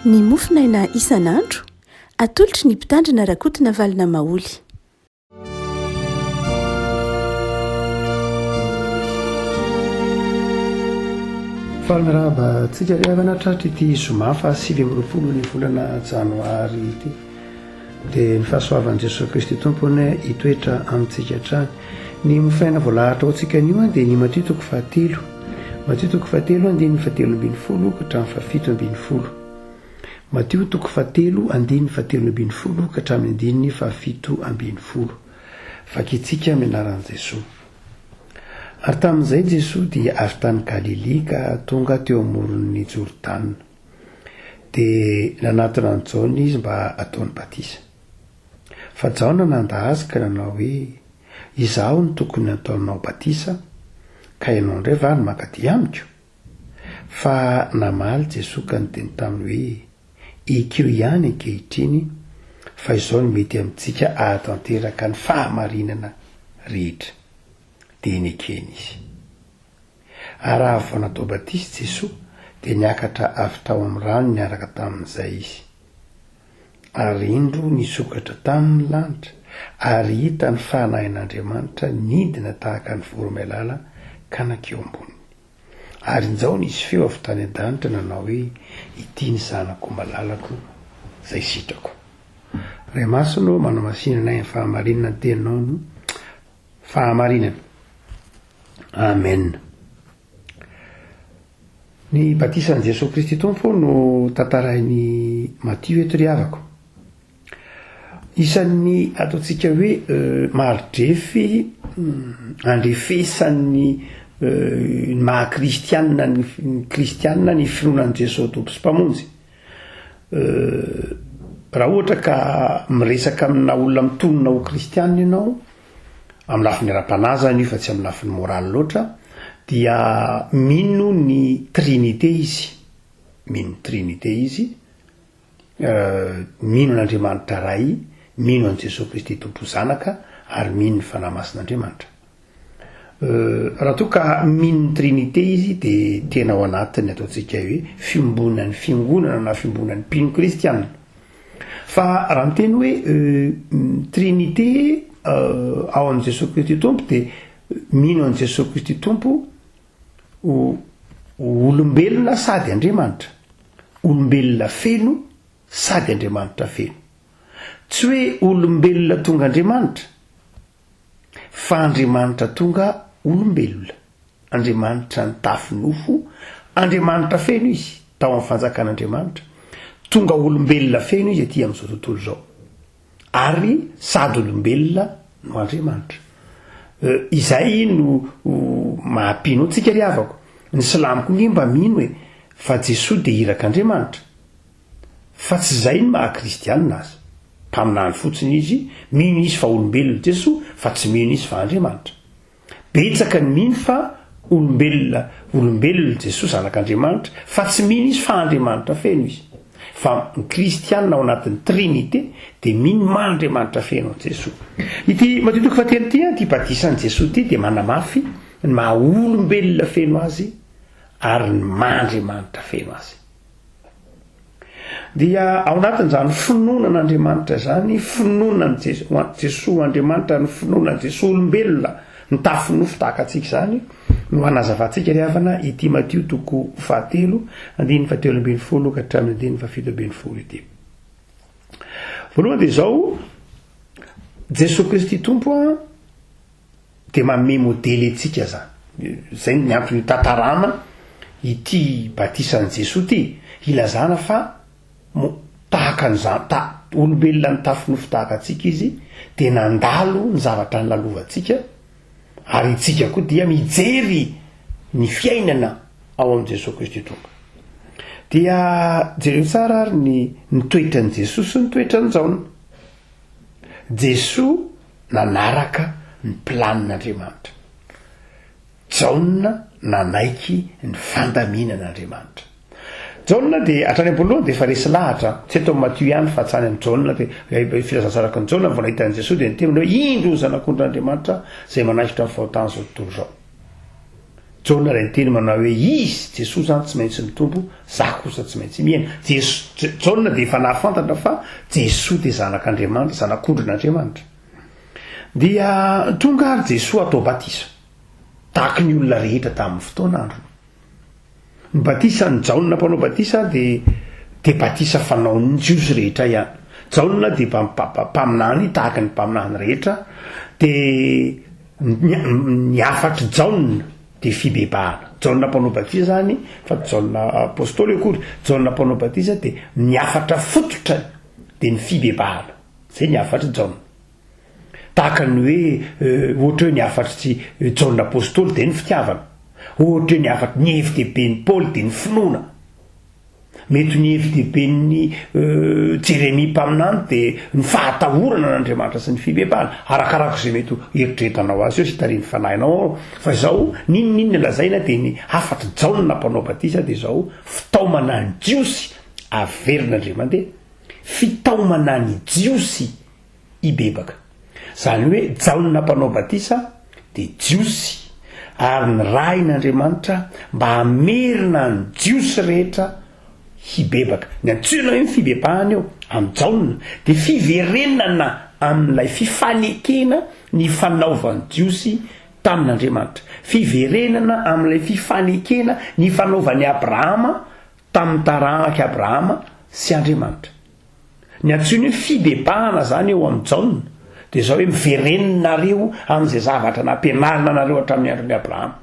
Ny mofonaina isan'andro, atolotry ny Mpitandrina Rakotonavalona Maholy. Faly miarahaba antsika ry havana tratry ity zoma faha 29 ny volana janoary ity. Dia ny fahasoavan'i Jesoa Kristy Tompo anie hitoetra amintsika hatrany. Ny mofaina voalahatra ho antsika anio dia ny Matio toko fahatelo. Matio toko fahatelo andininy fahatelo ambinifolo ka hatramin'ny fahafito ambinifolo. Matio toko fahatelo andininy fahatelo ambinifolo ka hatramin'ny andininy fahafito ambinifolo. Vakintsika amin'ny anaran'i Jesoa. Ary tamin'izay Jesoa dia avy tany Galilia ka tonga teo amoron'i Jordana. Dia nanatona an'i Jaona izy mba hataony batisa. Fa Jaona nanda azy ka nanao hoe, Izaho no tokony hataonao batisa, ka ianao indray va no mankaty amiko? Fa namaly Jesoa ka niteny taminy hoe, Ekeo ihany ankehitriny fa izao no mety amintsika hahatanteraka ny fahamarinana rehetra. Dia nekeny izy. Ary raha vao natao batisa Jesoa, dia niakatra avy tao amin'ny rano niaraka tamin'izay izy. Ary indro nisokatra taminy ny lanitra, ary hita ny Fanahin'Andriamanitra nidina tahaka ny voromailala ka nankeo amboniny. Ary injao nisy feo avy tany an-danitra nanao hoe, Ity ny Zanako malalako, izay sitrako. Ray Masina ô, manamasina anay amin'ny fahamarinana ny Teninao no fahamarinana. Amen. Ny batisan'i Jesoa Kristy Tompo no tantarain'i Matio eto ry havako. Isan'ny ataontsika hoe mari-drefy andrefesan'ny ny maha kristianina ny kristianina ny finoana an'i Jesoa Tompo sy Mpamonjy. Raha ohatra ka miresaka amina olona mitonona ho kristianina ianao, amin'ny lafiny ara-panahy zany io fa tsy amin'ny lafiny moraly loatra, dia mino ny trinite izy, mino ny trinite izy, Mino an'Andriamanitra Ray, mino an'i Jesoa Kristy Tompo Zanaka ary mino ny Fanahy Masin'Andriamanitra. Raha toa ka mino ny Trinite izy dia tena ao anatin'ny ataontsika hoe fiombonan'ny fiangonana na fiombonan'ny mpino kristiana. Fa raha miteny hoe Trinite ao amin'i Jesoa Kristy Tompo dia mino an'i Jesoa Kristy Tompo ho olombelona sady Andriamanitra. Olombelona feno sady Andriamanitra feno. Tsy hoe olombelona tonga Andriamanitra, fa Andriamanitra tonga olombelona. Andriamanitra nitafy nofo, Andriamanitra feno Izy tao amin'ny fanjakan'Andriamanitra. Tonga olombelona feno Izy aty amin'izao tontolo izao. Ary sady olombelona no Andriamanitra. Izay no maha-mpino antsika ry havako. Ny silamo koa nge mba mino e, fa Jesoa dia irak'Andriamanitra. Fa tsy izay ny maha-kristianina azy. Mpaminany fotsiny izy, mino izy fa olombelona Jesoa, fa tsy mino izy fa Andriamanitra. Betsaka ny mino fa olombelona olombelona Jesoa zanak'Andriamanitra fa tsy mino izy fa Andriamanitra feno izy. Fa ny kristianina ao anatin'ny trinite dia mino maha Andriamanitra feno an'i Jesoa. Ity Matio toko fahatelo ity, ity batisan'i Jesoa ity dia manamafy ny maha olombelona feno azy ary ny maha Andriamanitra feno azy. Dia ao anatin'izany finoana an'Andriamanitra izany, finoana an'i Jesoa, Jesoa Andriamanitra, ny finoana an'i Jesoa olombelona, nitafy nofo tahaka antsika izany, no hanazavantsika ry havana ity Matio toko fahatelo, andininy fahatelo ambinifolo ka hatramin'ny andininy fahafito ambinifolo ity. Voalohany dia izao, Jesoa Kristy Tompo a, dia manome modely antsika zany. Zay ny antony hitantarana ity batisan'i Jesoa ity, hilazana fa mo tahaka an'izany, ta, olombelona nitafy nofo tahaka antsika izy, dia nandalo ny zavatra nolalovantsika, ary itsika koa dia mijery ny fiainana ao amin'i Jesoa Kristy Tompo. Dia jereo tsara ary ny ny toetran'i Jesoa sy ny toetran'i Jaona. Jesoa nanaraka ny planin'Andriamanitra. Jaona nanaiky ny fandaminan'Andriamanitra. Jaona dia hatrany am-boalohany dia efa resy lahatra, tsy eto amin'i Matio ihany fa hatrany amin'i Jaona dia filazantsaraky ny Jaona vao nahita an'i Jesoa dia niteny hoe indro ny zanak'ondrin'Andriamanitra izay manaisotra ny fahotan'izao tontolo izao. Jaona ilay niteny manao hoe, Izy, Jesoa izany tsy maintsy mitombo, izaho kosa tsy maintsy mihena. Jeso, Jaona dia efa nahafantatra fa Jesoa dia Zanak'Andriamanitra, Zanak'ondrin'Andriamanitra. Dia tonga ary Jesoa hatao batisa, tahaky ny olona rehetra tamin'ny fotoan'androny. Ny batisan'i Jaona mpanao batisa dia dia batisa fanaon'ny Jiosy rehetra ihany. Jaona dia mpaminany tahaka ny mpaminany rehetra, dia ny hafatr'i Jaona dia fibebahana. Jaona mpanao batisa izany, fa tsy Jaona apostoly akory, Jaona mpanao batisa dia ny hafatra fototrany dia ny fibebahana. Izay ny hafatr'i Jaona. Tahaka ny hoe ohatra hoe ny hafatr'i Jaona Apostoly dia ny fitiavana. Ohatra hoe ny hafatry ny hevi-dehiben'i Paoly dia ny finoana. Mety ho ny hevi-dehiben'i Jeremia mpaminany dia ny fahatahorana an'Andriamanitra sy ny fibebahana. Arakaraka izay mety ho eritreretanao azy eo sy tarihin'ny fanahinao ao. Fa izao, n'inon'inona lazaina dia ny hafatr'i Jaona mpanao batisa dia izao, fitaomana ny Jiosy averina indray mandeha. Fitaomana ny Jiosy hibebaka. Izany hoe Jaona Mpanao Batisa dia Jiosy ary nirahin'Andriamanitra mba hamerina ny Jiosy rehetra hibebaka. Ny antsoina hoe fibebahana eo amin'i Jaona dia fiverenana amin'ilay fifanekena nifanaovan'ny Jiosy tamin'Andriamanitra. Fiverenana amin'ilay fifanekena nifanaovan'i Abrahama tamin'ny taranak'i Abrahama sy Andriamanitra. Ny antsoiny hoe fibebahana izany eo amin'i Jaona dia izao hoe mivereninareo amin'izay zavatra nampianarina anareo hatramin'ny andron'i Abrahama.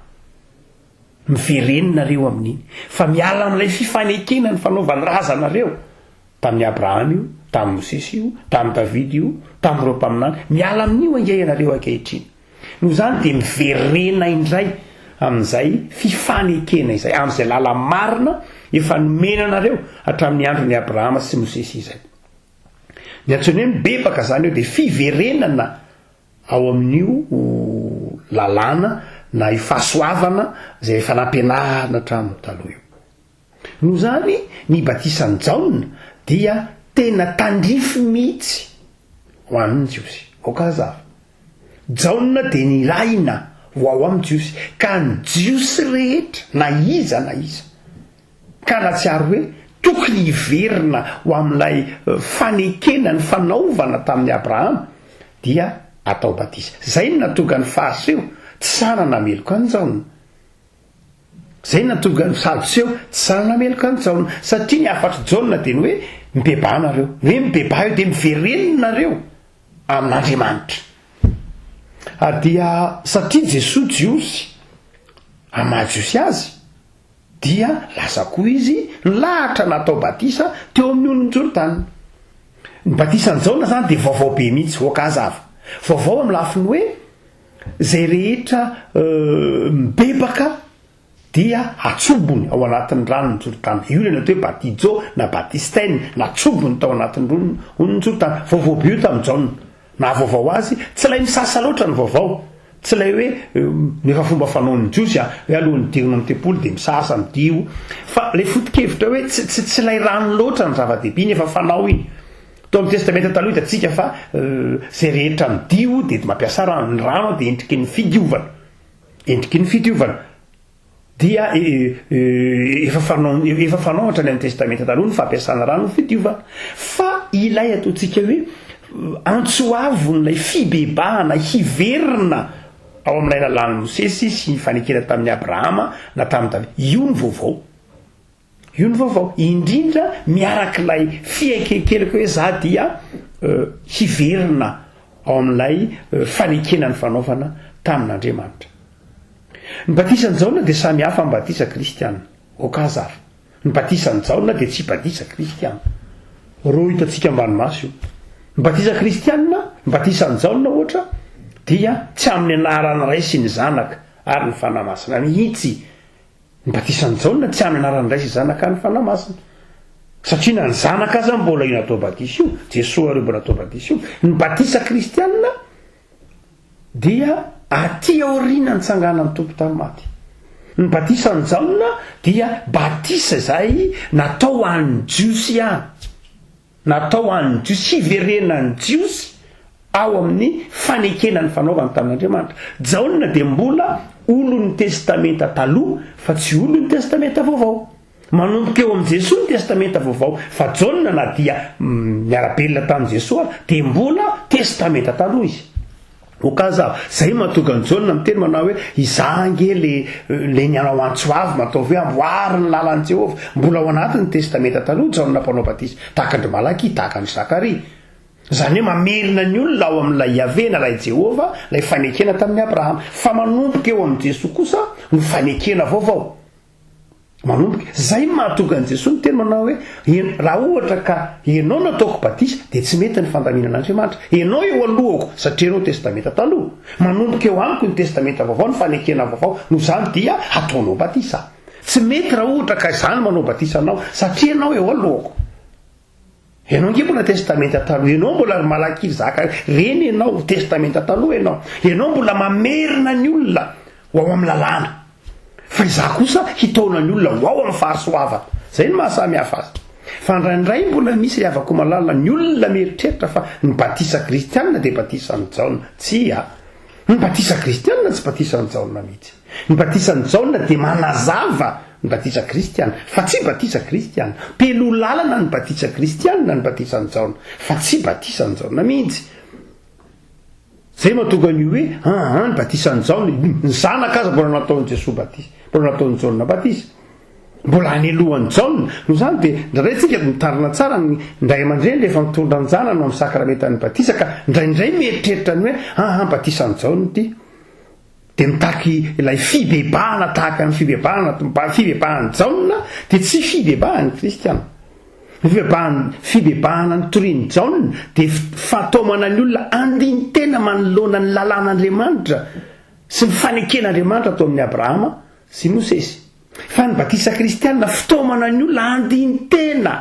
Mivereninareo amin'iny. Fa miala amin'ilay fifanekena ny fanaovan'ny razanareo. Tamin'i Abrahama io, tamin'i Mosesy io, tamin'i Davida io, tamin'ireo mpaminany. Miala amin'io ange ianareo ankehitriny. Noho izany dia miverena indray amin'izay fifanekena izay, amin'izay lala-marina efa nomena anareo hatramin'ny andron'i Abrahama sy Mosesy izay. Ny antsoina hoe mibebaka izany eo dia fiverenana ao amin'io lalàna na io fahasoavana izay efa nampianarina hatramin'ny taloha io. Noho izany, ny batisan'i Jaona dia tena tandrify mihitsy ho an'ny Jiosy. Aoka hazava. Jaona dia nirahina ho ao amin'ny Jiosy, ka ny Jiosy rehetra, na iza na iza, ka nahatsiaro hoe tokony hiverina ho amin'ilay fanekena nifanaovana tamin'i Abrahama, dia atao batisa. Izay no nahatonga ny Fariseo tsy sahy nanameloka an'i Jaona. Izay no nahatonga ny Sadoseo tsy sahy nanameloka an'i Jaona, satria ny hafatr'i Jaona dia ny hoe, Mibebaha nareo. Ny hoe mibebaha io dia mivereno nareo amin'Andriamanitra. Ary dia satria Jesoa Jiosy, amin'ny maha Jiosy azy, dia lasa koa izy nilahatra natao batisa teo amin'ny onin'i Jordana. Ny batisan'i Jaona izany dia vaovao be mihitsy, aoka hazava. Vaovao amin'ny lafiny hoe, Izay rehetra mibebaka dia atsobony ao anatin'ny ranon'i Jordana. Io ilay natao hoe batizo na batistène, natsobony tao anatin'ny onin'i Jordana. Vaovao be io tamin'i Jaona. Nahavaovao azy, tsy ilay misasa loatra ny vaovao. Tsy ilay hoe efa fomba fanaon'ny Jiosy an, hoe alohan'ny hidirana amin'ny tempoly dia misasa, midio. Fa ilay foto-kevitra hoe tsy tsy tsy ilay rano loatra ny zava-dehibe, iny efa fanao iny. Tao amin'ny Testamenta Taloha hitantsika fa izay rehetra midio dia mampiasa rano. Ny rano dia endriky ny fidiovana. Endriky ny fidiovana. Dia efa fanao efa fanao hatrany amin'ny Testamenta Taloha ny fampiasana rano ho fidiovana. Fa ilay ataontsika hoe antso avon'ilay fibebahana hiverina ao amin'ilay lalàn'i Mosesy sy ny fanekena tamin'i Abrahama na tamin'i Davida, io no vaovao. Io ny vaovao, indrindra miaraka ilay fiaikenkelika hoe za dia hiverina ao amin'ilay fanekena nifanaovana tamin'Andriamanitra. Ny batisan'i Jaona dia samy hafa amin'ny batisa kristiana. Aoka hazava. Ny batisan'i Jaona dia tsy batisa kristiana. Roa hitantsika ambany maso io. Ny batisa kristiana, ny batisan'i Jaona ohatra, dia tsy amin'ny anaran'ny Ray sy ny Zanaka ary ny Fanahy Masina mihitsy Ny batisan'i Jaona tsy amin'ny anaran'ny Ray sy Zanaka ary ny Fanahy Masina. Satria na ny Zanaka aza mbola io natao batisa io, Jesoa ireo mbola natao batisa io. Ny batisa kristianina dia aty aoriana nitsanganan'ny Tompo tamin'ny maty. Ny batisan'i Jaona dia batisa izay natao ho an'ny Jiosy ihany. Natao ho an'ny Jiosy, hiverenan'ny Jiosy. Ao amin'ny fanekena nifanaovany tamin'Andriamanitra. Jaona dia mbola olon'ny Testamenta Taloha fa tsy olon'ny Testamenta Vaovao. Manomboka eo amin'i Jesoa ny Testamenta Vaovao, fa Jaona na dia niara-belona tamin'i Jesoa ary dia mbola Testamenta Taloha izy. Okaza, zay mahatonga an'i Jaona miteny manao hoe, Izaho ange le le nianao antso avo mataovy hoe amboary ny lalan'i Jehovah. Mbola ao anatin'ny Testamenta Taloha Jaona Mpanao Batisa, tahaka an-dry Malakia, tahaka an-dry Zakaria. Izany hoe mamerina ny olona ao amin'ilay Yaveh na ilay Jehovah, ilay fanekena tamin'i Abrahama. Fa manomboka eo amin'i Jesoa kosa no fanekena vaovao. Manomboka. Izay no mahatonga an'i Jesoa miteny manao hoe, raha ohatra ka ianao no ataoko batisa dia tsy mety ny fandaminan'Andriamanitra. Ianao eo alohako satria ianao Testamenta Taloha. Manomboka eo amiko ny Testamenta Vaovao, ny fanekena vaovao. Noho izany dia hataonao batisa aho. Tsy mety raha ohatra ka izaho no manao batisa anao satria ianao eo alohako. Ianao ange mbola testamenta taloha, ianao mbola ry Malakia ry Zakaria, reny ianao, testamenta taloha ianao, ianao mbola mamerina ny olona ho ao amin'ny lalàna, fa izaho kosa hitaona ny olona ho ao amin'ny fahasoavana. Izay no maha samy hafa azy. Fa indraindray mbola misy ry havako malala ny olona mieritreritra fa ny batisa kristianina dia batisan'i Jaona. Tsia. Ny batisa kristianina tsy batisan'i Jaona mihitsy. Ny batisan'i Jaona dia manazava ny batisa kristiana, fa tsy batisa kristiana. Mpeloa lalana ny batisa kristiana ny batisan'i Jaona, fa tsy batisan'i Jaona mihitsy. Izay no mahatonga an'io hoe, aa ny batisan'i Jaona, ny zanaka aza mbola nataon'i Jesoa batisa, mbola nataon'i Jaona batisa. Mbola any alohan'i Jaona. Noho izany dia indraindray isika mitandrina tsara ny ray aman-dreny rehefa mitondra ny zanany ho amin'ny sakramentan'ny batisa ka indraindray mieritreritra ny hoe aa batisan'i Jaona ity. Dia mitaky ilay fibebahana tahaka ny fibebahana fibebahan'i Jaona dia tsy fibebahan'ny kristiana. Ny fibebahan'ny fibebahana notorian'i Jaona dia fataomana ny olona handini-tena manoloana ny lalàn'Andriamanitra sy ny faneken'Andriamanitra tao amin'i Abrahama sy Mosesy. Fa ny batisa kristiana fitaomana ny olona handini-tena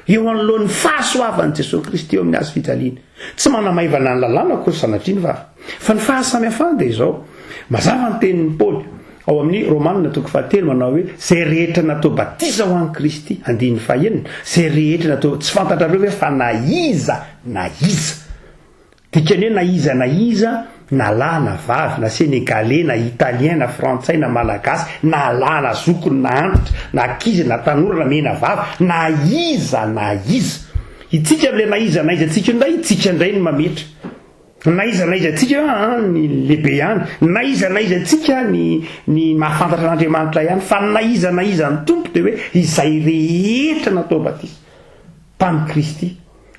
eo anoloan'ny fahasoavan'i Jesoa Kristy eo amin'ny hazo fijaliana. Tsy manamaivana ny lalàna akory sanatria ny vava. Fa ny fahasamihafana dia izao, mazava ny tenin'i Paoly ao amin'ny Romana toko fahatelo manao hoe, izay rehetra natao batisa ho an'i Kristy, andininy fahenina, izay rehetra natao, tsy fantatrareo ve fa na iza na iza Dikany hoe na iza na iza, na lahy na vavy, na senegalais, na italien, na frantsay, na malagasy, na lahy na zokiny, na antitra, na ankizy, na tanora, na mena vava, na iza na iza. Itsika amin'ilay na iza na iza antsika io indray, itsika indray no mametra. Na iza na iza antsika an, ny lehibe ihany, na iza na iza antsika ny ny mahafantatra an'Andriamanitra ihany, fa na iza na iza ny Tompo dia hoe izay rehetra natao batisa tamin'i Kristy.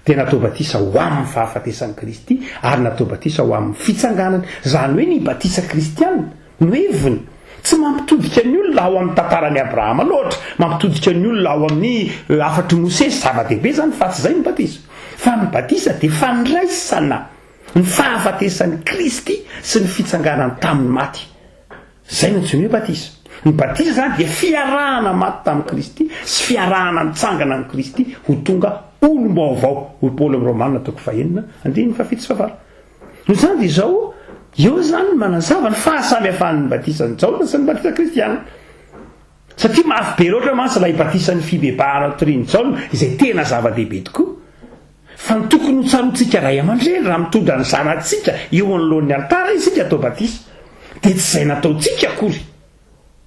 dia natao batisa ho amin'ny fahafatesan'i Kristy ary natao batisa ho amin'ny fitsanganany. Izany hoe ny batisa kristiana no heviny. Tsy mampitodika ny olona ao amin'ny tantaran'i Abrahama loatra, mampitodika ny olona ao amin'ny hafatr'i Mosesy, zava-dehibe izany fa tsy izay ny batisa. Fa ny batisa dia fandraisana ny fahafatesan'i Kristy sy ny fitsanganany tamin'ny maty. Izay no antsoiny hoe batisa. Ny batisa izany dia fiarahana maty tamin'i Kristy sy fiarahana mitsangana amin'i Kristy ho tonga olom-baovao, hoy Paoly amin'ny Romana toko fahenina, andininy fahafito sy fahavalo. Noho izany dia izao, eo izany ny manazava ny fahasamihafan'ny batisan'i Jaona sy ny batisa kristiana. Satria mafy be loatra mantsy ilay batisan'ny fibebahana torian'i Jaona, izay tena zava-dehibe tokoa. Fa ny tokony ho tsaroantsika ray aman-dreny raha mitondra ny zanatsika eo anoloan'ny alitara isika atao batisa, dia tsy izay nataontsika akory,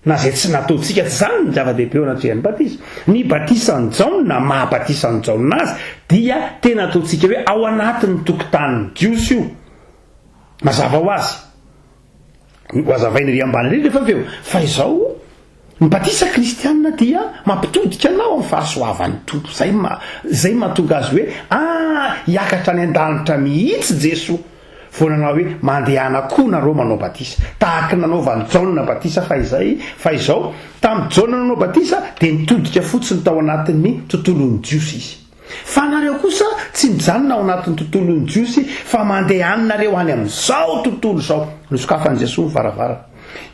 na izay tsy nataontsika, tsy izany ny zava-dehibe eo anatrehan'ny batisa. Ny batisan'i Jaona, maha batisan'i Jaona azy, dia tena ataontsika hoe ao anatin'ny tokotanin'ny Jiosy io. Mazava ho azy. Ho hazavaina ery ambany ery rehefa avy eo. Fa izao, ny batisa kristianina dia mampitodika anao amin'ny fahasoavan'ny Tompo. Izay ma, izay mahatonga azy hoe, ah, hiakatra any an-danitra mihitsy Jesoa. Vao nanao hoe, mandehana koa nareo manao batisa. Tahaka ny nanaovan'i Jaona batisa fahizay, fa izao, tamin'i Jaona nanao batisa, dia nitodika fotsiny tao anatin'ny tontolon'ny Jiosy izy. Fa nareo kosa tsy mijanona ao anatin'ny tontolon'ny Jiosy fa mandeha any nareo any amin'izao tontolo izao. Nosokafan'i Jesoa ny varavarana.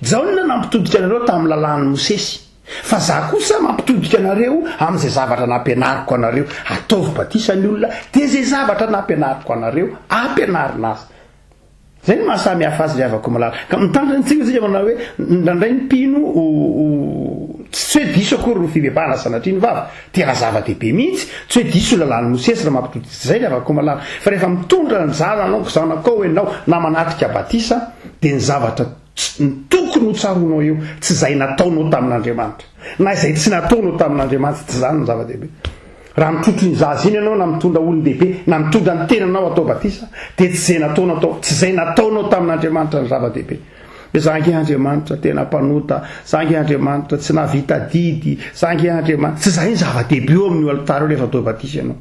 Jaona nampitodika anareo tamin'ny lalàn'i Mosesy, fa za kosa mampitodika anareo amin'izay zavatra nampianariko anareo. Ataovy batisa ny olona, dia izay zavatra nampianariko anareo, ampianarina azy. Zay no maha samy hafa azy ry havako malala. Ka mitandrina antsika isika manao hoe indraindray ny mpino tsy Tsy hoe diso akory ny fibebahana sanatria ny vava, tena zava-dehibe mihitsy, tsy hoe diso ny lalàn'i Mosesy raha mampitodika izay ry havako malala, fa rehefa mitondra ny zananao zanakao ianao na manatrika batisa dia ny zavatra ny tokony ho tsaroanao eo tsy izay nataonao tamin'Andriamanitra na izay tsy nataonao tamin'Andriamanitra, tsy izany no zava-dehibe. Raha mitrotro iny zaza iny ianao na mitondra olon-dehibe na mitondra ny tenanao atao batisa dia tsy izay nataonao tao, tsy izay nataonao tamin'Andriamanitra no zava-dehibe. Hoe za ange Andriamanitra tena mpanota, za ange Andriamanitra tsy nahavita adidy, za ange Andriamanitra, tsy izay ny zava-dehibe eo amin'io alitara io rehefa atao batisa ianao.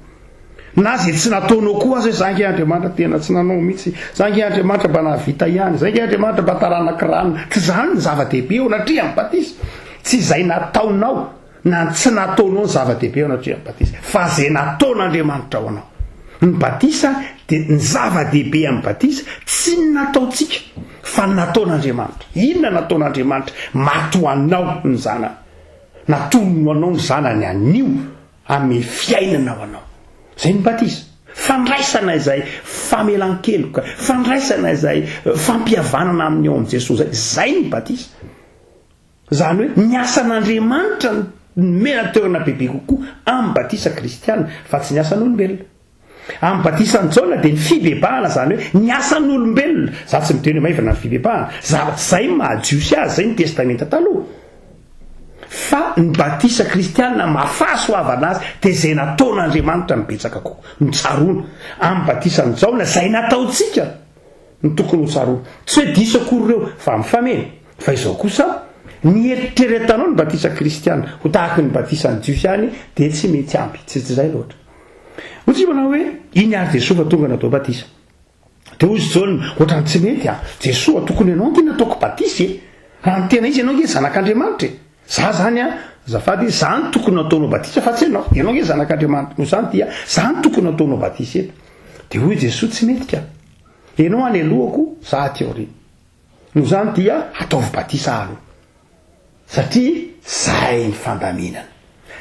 Na izay tsy nataonao koa aza hoe za ange Andriamanitra tena tsy nanao mihitsy, za ange Andriamanitra mba nahavita ihany, za ange Andriamanitra mba taranak'i ranona, tsy izany ny zava-dehibe eo anatrehan'ny batisa, tsy izay nataonao. Na ny tsy nataonao ny zava-dehibe eo anatrehan'ny batisa, fa izay nataon'Andriamanitra ho anao. Ny batisa dia ny zava-dehibe amin'ny batisa, tsy ny nataontsika, fa ny nataon'Andriamanitra. Inona nataon'Andriamanitra? Maty ho anao ny Zanany. Natolony ho anao ny Zanany anio, hanome fiainana ho anao. Izay ny batisa. Fandraisana izay famelan-keloka, fandraisana izay fampihavanana aminy ao amin'i Jesoa izay. Izay ny batisa. Izany hoe ny asan'Andriamanitra no nomena toerana bebe kokoa amin'ny batisa kristiana fa tsy ny asan'olombelona. Amin'ny batisan'i Jaona dia ny fibebahana izany hoe ny asan'olombelona, za tsy miteny hoe maivana ny fibebahana, zavatra izay maha jiosy azy izay ny testamenta taloha. Fa ny batisa kristiana maha fahasoavana azy dia izay nataon'Andriamanitra no betsaka kokoa, no tsaroana. Amin'ny batisan'i Jaona izay nataontsika no tokony ho tsaroana. Tsy hoe diso akory ireo fa mifameno. Fa izao kosa, ny eritreretanao ny batisa kristiana ho tahaky ny batisan'ny jiosy ihany dia tsy mety ampy, tsy izay loatra. Hoy tsika manao hoe, iny ary Jesoa fa tonga natao batisa. Dia hoy izy Jaona, ohatran'ny tsy mety an! Jesoa, tokony ianao ange nataoko batisa e! Raha ny tena izy ianao ange zanak'Andriamanitra e! Za zany an, azafady, za no tokony nataonao batisa fa tsy ianao. Ianao ange zanak'Andriamanitra. Noho izany dia za no tokony nataonao batisa eto. Dia hoy Jesoa, tsy mety ka. Ianao any alohako, za aty aoriana. Noho izany dia ataovy batisa aloha satria zay ny fandaminana,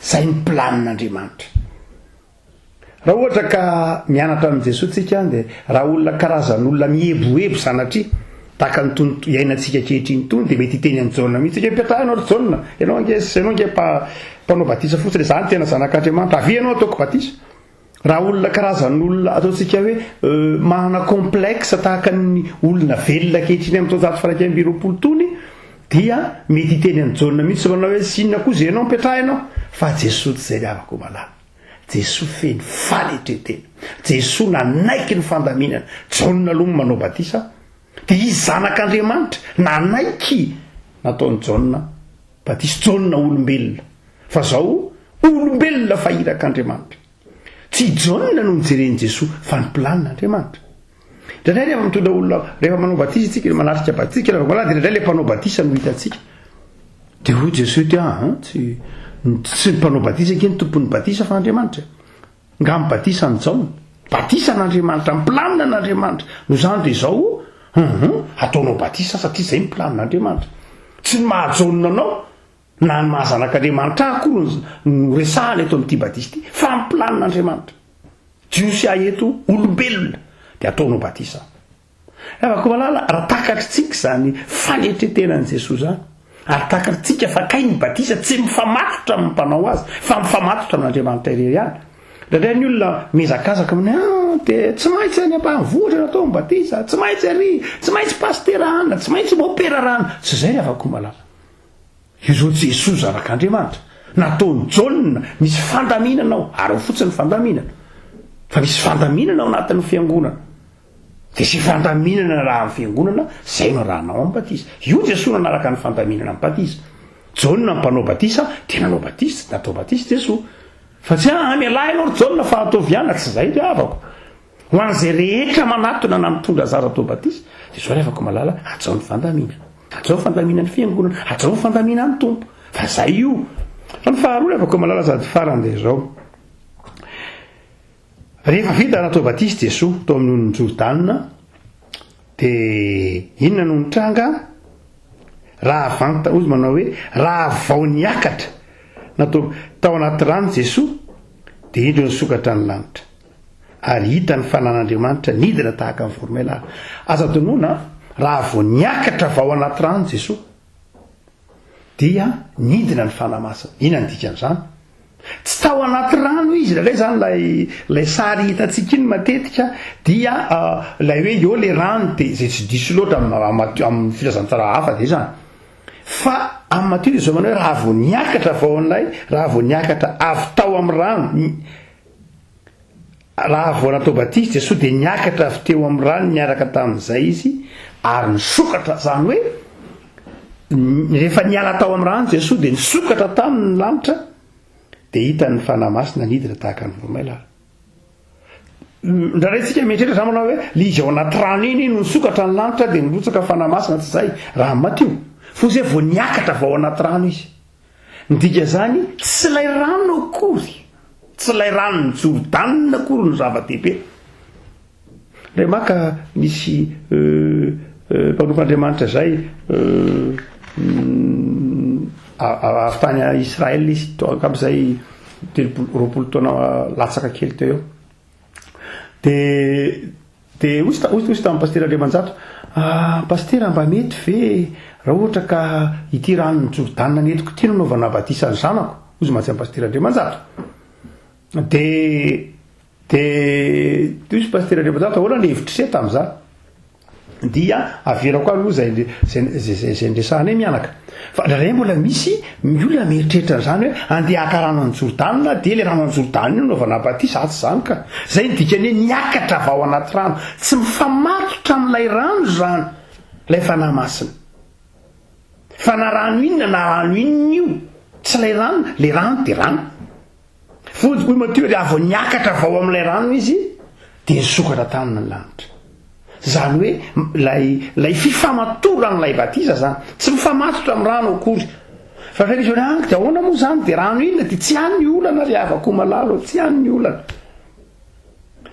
zay ny planin'Andriamanitra. Raha ohatra ka mianatra amin'i Jesoa tsika dia raha olona karazan'olona mieboebo sanatria tahaka ny tony iainantsika ankehitriny itony dia mety hiteny an'i Jaona mihitsy tsika, mipetraha ianao ry Jaona, ianao ange ianao ange mpanao batisa fotsiny, za no tena zanak'Andriamanitra, avia ianao ataoko batisa. Raha olona karazan'olona ataontsika hoe manana complexe tahaka ny olona velona ankehitriny amin'ny taonjato faha 21 itony dia mety hiteny an'i Jaona mihitsy manao hoe sy inona koa izay ianao mipetraha ianao fa Jesoa tsy izay ry havako malala. Jesoa feno fanetren-tena. Jesoa nanaiky ny fandaminana. Jaona aloha no manao batisa dia izy zanak'Andriamanitra nanaiky nataon'i Jaona batisa. Jaona olombelona fa zao olombelona fa irak'Andriamanitra. Tsy i Jaona no nojeren'i Jesoa fa ny planin'Andriamanitra. Indraindray rehefa mitondra olona, rehefa manao batisa isika, manatrika batisa isika, rehefa dia indraindray ilay mpanao batisa no hitantsika. Dia hoy Jesoa hoe, ah, tsy, tsy ny mpanao batisa ange ny tompon'ny batisa fa Andriamanitra. Nga ny batisa an'i Jaona? Batisa an'Andriamanitra, ny planina an'Andriamanitra. Noho izany dia izao, hum, ataonao batisa satria izay ny planin'Andriamanitra. Tsy ny maha Jaona anao, Na ny maha zanak'Andriamanitra ahy akory no resahana eto amin'ity batisa ity, fa ny planin'Andriamanitra. Jiosy ahy eto, olombelona, dia ataonao batisa aho. Havako malala, raha takatritsika izany fanetren-tenan'i Jesoa izany, ary takatritsika fa kay ny batisa tsy mifamatotra amin'ny mpanao azy, fa mifamatotra amin'Andriamanitra irery ihany. Indraindray ny olona mihazakazaka amin'ny ah, dia tsy maintsy any ambanivohitra no atao ny batisa, tsy maintsy ary, tsy maintsy pasitera anona, tsy maintsy mopera rano. Tsy izay ry havako malala. Ireo Jesoa zanak'Andriamanitra. Nataon'i Jaona, misy fandaminana ao, ary ao fotsiny ny fandaminana. Fa misy fandaminana ao anatin'ny fiangonana. Dia izay fandaminana arahan'ny fiangonana, izay no arahanao amin'ny batisa. Io Jesoa nanaraka ny fandaminana amin'ny batisa. Jaona mpanao batisa dia nanao batisa, natao batisa Jesoa. Fa tsy ah, mialà ianao ry Jaona fa ataovy ihany, tsy izay ry havako. Ho an'izay rehetra manatona na mitondra zaza atao batisa, dia izao ry havako malala, hajao ny fandaminana. Hajao ny fandaminan'ny fiangonana, hajao ny fandaminan'ny Tompo. Fa izay io. Fa ny faharoa ry havako malala sady farany dia izao. Rehefa vita natao batisa Jesoa tao amin'ny onin'i Jordana, dia inona no nitranga? Raha vanta, hozy manao hoe, raha vao niakatra natao tao anaty rano Jesoa, dia indro nisokatra ny lanitra. Ary hita ny fanan'Andriamanitra nidina tahaka ny voromailala. Aza adinoina, raha vao niakatra avy ao anaty rano Jesoa. Dia nidina ny Fanahy Masina. Inona ny dikan'izany? Tsy tao anaty rano izy, indraindray izany ilay ilay sary hitantsika iny matetika dia ilay hoe eo ilay rano dia izay tsy diso loatra amin'ny amin'ny filazantsara hafa dia izany. Fa amin'ny Matio dia izao manao hoe raha vao niakatra avy ao amin'ilay raha vao niakatra avy tao amin'ny rano Raha vao natao batisa Jesoa dia niakatra avy teo amin'ny rano niaraka tamin'izay izy ary nisokatra, izany hoe rehefa niala tao amin'ny rano Jesoa dia nisokatra taminy ny lanitra dia hitany ny Fanahy Masina nidina tahaka ny voromailala. Indraindray tsika mieritreritra zany manao hoe le izy ao anaty rano iny no nisokatra ny lanitra dia nirotsaka Fanahy Masina, tsy izay raha amin'ny Matio. Fa hoy izy hoe vao niakatra avy ao anaty rano izy. Ny dikan'izany, tsy ilay rano akory, tsy ilay ranon'i Jordana akory no zava-dehibe. Indray maka nisy mpanompon'Andriamanitra izay avy tany Israël izy, angamba izay 30, 20 taona latsaka kely teo eo. Dia dia hoy hoy hoy tamin'ny pasitera Andriamanjato, ah, pasitera mba mety ve raha ohatra ka ity ranon'i Jordana nentiko ity no anaovana batisa ny zanako? Hoy izy mantsy amin'ny pasitera Andriamanjato. Dia dia hoy izy pasitera Andriamanjato, ahoana ny hevitr'i se tamin'izany? Dia averako aloha izay izay izay niresahanay mianaka. Fa indraindray mbola misy ny olona mieritreritra an'izany hoe andeha haka rano any Jordana dia ilay rano any Jordana io no anaovana batisa, ah tsy izany ka. Izay ny dikany hoe niakatra avy ao anaty rano. Tsy mifamatotra amin'ilay rano izany ilay Fanahy Masina. Fa na rano inona na rano inona io, tsy ilay rano, ilay rano dia rano. Vonjy, hoy Matio, raha vao niakatra avy ao amin'ilay rano izy, dia nisokatra taminy ny lanitra. Izany hoe, ilay, ilay fifamatoran'ilay batisa izany, tsy mifamatotra amin'ny rano akory. Fa rehefa misy hoe, ah, dia ahoana moa izany, dia rano inona, dia tsy any ny olana ry havako malala, tsy any ny olana.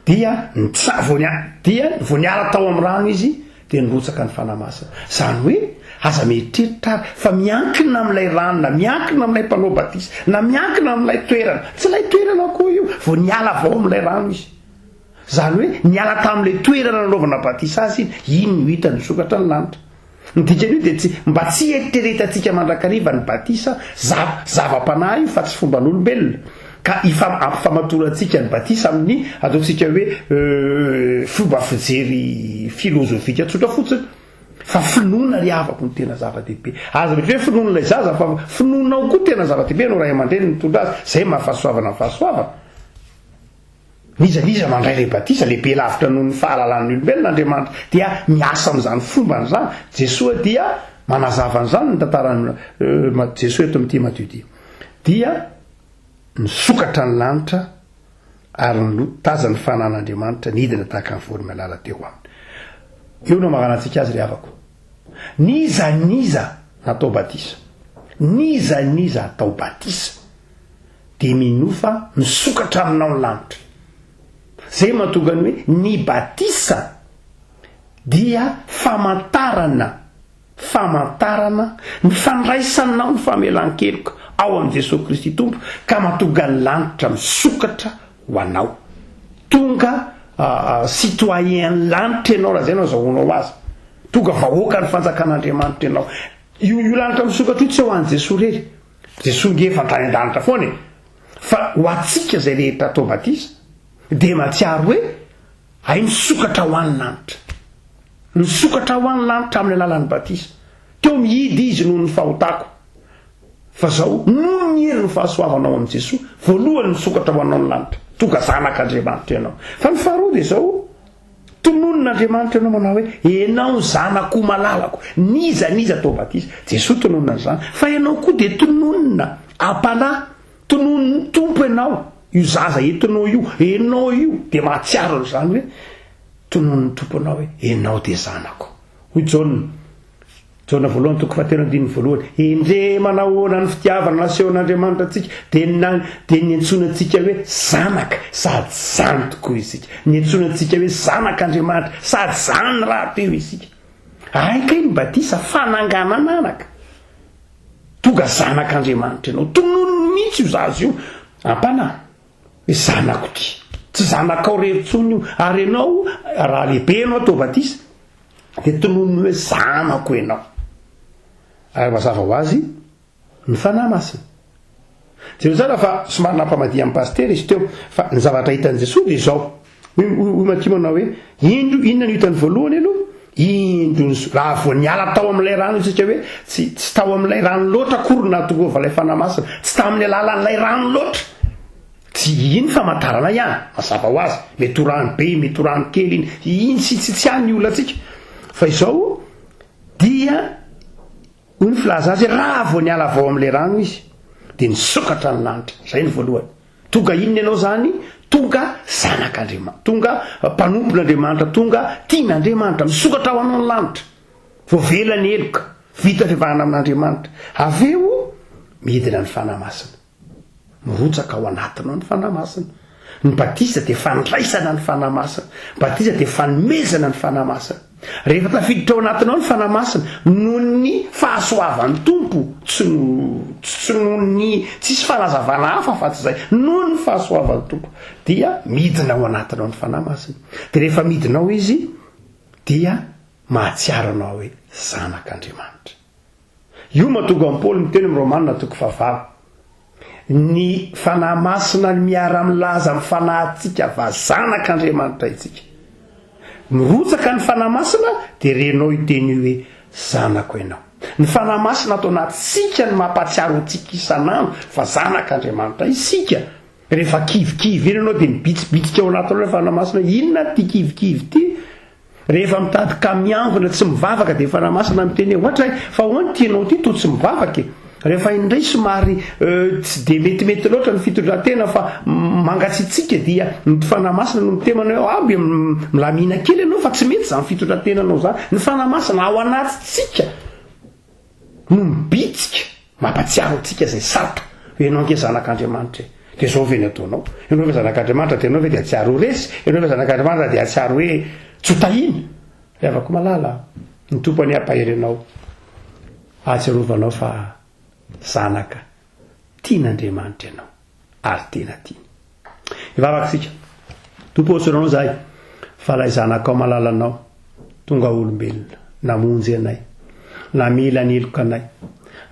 Dia nitsa, vao nia, dia vao niala tao amin'ny rano izy, dia nirotsaka ny Fanahy Masina. Izany hoe, aza mieritreritra ary fa miankina amin'ilay rano, na miankina amin'ilay mpanao batisa, na miankina amin'ilay toerana. Tsy ilay toerana akory io, vao niala avy ao amin'ilay rano izy. Izany hoe, niala tamin'ilay toerana nanaovana batisa azy iny, iny no hitany nisokatra ny lanitra. Ny dikan'io dia tsy, mba tsy hieritreretantsika mandrakariva ny batisa, za, zava-panahy io fa tsy fomban'olombelona. Ka ifa, ampifamatorantsika ny batisa amin'ny ataontsika hoe fomba fijery filozofika tsotra fotsiny. Fa finoana ry havako no tena zava-dehibe. Aza mety hoe finoan'ilay zaza fa finoanao koa tena zava-dehibe ianao ray aman-dreny mitondra azy. Izay maha fahasoavana ny fahasoavana. N'iza n'iza mandray ilay batisa, lehibe lavitra noho ny fahalalan'ny olombelona Andriamanitra, dia miasa amin'izany fombany izany. Jesoa dia manazava an'izany ny tantaran'i Jesoa eto amin'ity Matio ity. Dia nisokatra ny lanitra ary notazan'ny fanan'Andriamanitra nidina tahaka ny voromailala teo aminy. Eo no amaranantsika azy ry havako. N'iza n'iza natao batisa, n'iza n'iza atao batisa, dia minoa fa misokatra aminao ny lanitra. Zay mahatonga ny hoe ny batisa dia famantarana, famantarana ny fandraisanao ny famelan-keloka ao amin'i Jesoa Kristy Tompo ka mahatonga ny lanitra misokatra ho anao. Tonga citoyen ny lanitra ianao raha zay no azahoanao azy. Tonga vahoakan'ny fanjakan'Andriamanitra ianao. Io io lanitra misokatra io tsy ho an'i Jesoa irery. Jesoa nge efa tany an-danitra foana e! Fa ho antsika izay rehetra atao batisa dia mahatsiaro hoe hay misokatra ho any lanitra. Misokatra ho any lanitra amin'ny alalan'ny batisa. Teo mihidy izy noho ny fahotako. Fa zao, noho ny herin'ny fahasoavana ao amin'i Jesoa, voalohany misokatra ho anao ny lanitra. Tonga zanak'Andriamanitra ianao. Fa ny faharoa dia zao, Tononin'Andriamanitra ianao manao hoe, Ianao ny zanako malalako. N'iza n'iza atao batisa. Jesoa tononina an'izany. Fa ianao koa dia tononina am-panahy. Tononin'ny Tompo ianao. Io zaza entinao io, ianao io, dia mahatsiaro an'izany hoe, tononin'ny Tompo anao hoe, ianao dia zanako. Hoy Jaona. Jaona voalohany toko fahatelo andininy voalohany, Endrey manahoana ny fitiavana nasehon'Andriamanitra antsika, dia na dia niantsoana antsika hoe zanaka, sady zany tokoa isika. Niantsoana antsika hoe zanak'Andriamanitra, sady zany rahateo isika. Hay kay ny batisa fananganan'anaka. Tonga zanak'Andriamanitra ianao. Tononiny mihitsy io zaza io. Ampanahy. Hoe zanako ity. Tsy zanakao rery intsony io. Ary ianao, raha lehibe ianao atao batisa, Dia tononiny hoe zanako ianao. Ary mazava ho azy, Ny Fanahy Masina. Jereo tsara fa somary nampamadihan'ny pasitera izy teo, fa ny zavatra hitan'i Jesoa dia izao. Hoy, hoy, hoy Matio manao hoe, indro, inona no hitany voalohany aloha? Indro ny, raha vao niala tao amin'ilay rano isika hoe, tsy, tsy tao amin'ilay rano loatra akory no nahatongoava ilay Fanahy Masina, tsy tamin'ny alalan'ilay rano loatra. Tsy iny famantarana ihany, mazava ho azy, mety ho rano be, mety ho rano kely iny, iny sy tsy tsy any ny olantsika. Fa izao dia hoy ny filaza azy, raha vao niala avy ao amin'ilay rano izy, dia nisokatra ny lanitra. Izay ny voalohany. Tonga inona ianao izany? Tonga zanak'Andriamanitra, tonga mpanompon'Andriamanitra, tonga tian'Andriamanitra, misokatra ho anao ny lanitra. Voavela ny heloka, vita fivavahana amin'Andriamanitra. Avy eo, midina ny Fanahy Masina. Mirotsaka ao anatinao ny Fanahy Masina. Ny batisa dia fandraisana ny Fanahy Masina. Ny batisa dia fanomezana ny Fanahy Masina. Rehefa tafiditra ao anatinao ny Fanahy Masina, noho ny fahasoavan'ny Tompo, tsy tsy noho ny, tsisy fanazavana hafa afa tsy izay, noho ny fahasoavan'ny Tompo, dia midina ao anatinao ny Fanahy Masina. Dia rehefa midina ao Izy, dia mahatsiaro anao hoe zanak'Andriamanitra. Io mahatonga an'i Paoly miteny amin'ny Romana toko fahavalo, Ny Fanahy Masina no miara-milaza amin'ny fanahintsika fa zanak'Andriamanitra isika. Mirotsaka ny Fanahy Masina dia renao io teny io hoe zanako ianao. Ny Fanahy Masina ato anatintsika no mampahatsiaro antsika isan'andro fa zanak'Andriamanitra isika. Rehefa kivikivy iny ianao dia mibitsibitsika ao anatinao ilay Fanahy Masina hoe inona ity kivikivy ity? Rehefa mitady ka miangona tsy mivavaka dia Fanahy Masina miteny hoe ohatray fa ahoana ity ianao ity toa tsy mivavaka e? Rehefa indray somary tsy dia metimety loatra ny fitondran-tena fa mangatsiatsiaka dia ny Fanahy Masina no miteny manao hoe aby milamina kely ianao fa tsy mety izany fitondran-tenanao izany. Ny Fanahy Masina ao anatintsika no mibitsika, mampatsiaro antsika izay sata hoe ianao ange zanak'Andriamanitra e! Dia izao ve ny ataonao? Ianao ve zanak'Andriamanitra dia ianao ve dia hahatsiaro ho resy? Ianao ve zanak'Andriamanitra dia hahatsiaro hoe tsy ho tahiana? Ry havako malala, ny Tompo anie hampahery anao hahatsiarovanao fa zanaka tian'Andriamanitra ianao ary tena tiany. Hivavaka isika. Tompo ô, tsoranao izahay fa ilay Zanakao malalanao tonga olombelona, namonjy anay, namela ny heloka anay,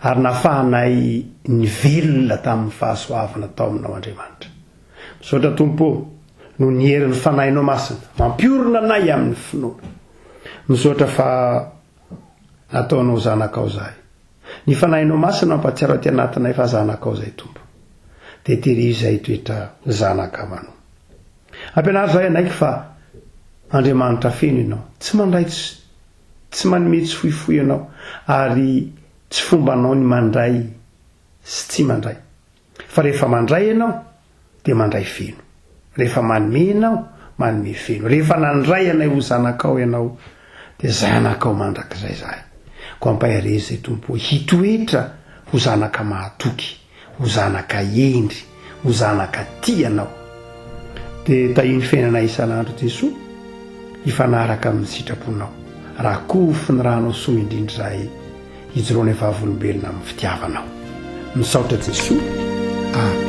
ary nafahanay nivelona tamin'ny fahasoavana tao aminao Andriamanitra. Misaotra Tompo ô, noho ny herin'ny Fanahinao Masina mampiorina anay amin'ny finoana. Misaotra fa nataonao zanakao izahay. Ny Fanahinao Masina mampahatsiaro aty anatinay fa zanakao izahay Tompo. Dia terio izahay hitoetra zanaka amanao. Ampianaro izahay hanaiky fa Andriamanitra feno Ianao, tsy mandray tsy tsy manome tsy fohifohy Ianao, ary tsy fombanao ny mandray sy tsy mandray. Fa rehefa mandray ianao dia mandray feno. Rehefa manome ianao, manome feno. Rehefa nandray anay ho zanakao ianao dia zanakao mandrakizay izahay. Koa ampaherezo izay Tompo ô, hitoetra ho zanaka mahatoky, ho zanaka hendry, ho zanaka tia anao. Dia tahio ny fiainanay isan'andro Jesoa, hifanaraka amin'ny sitraponao. Rakofy ny ranao soa indrindra izahay. Hijoroanay vavolombelona amin'ny fitiavanao. Misaotra Jesoa. Amen.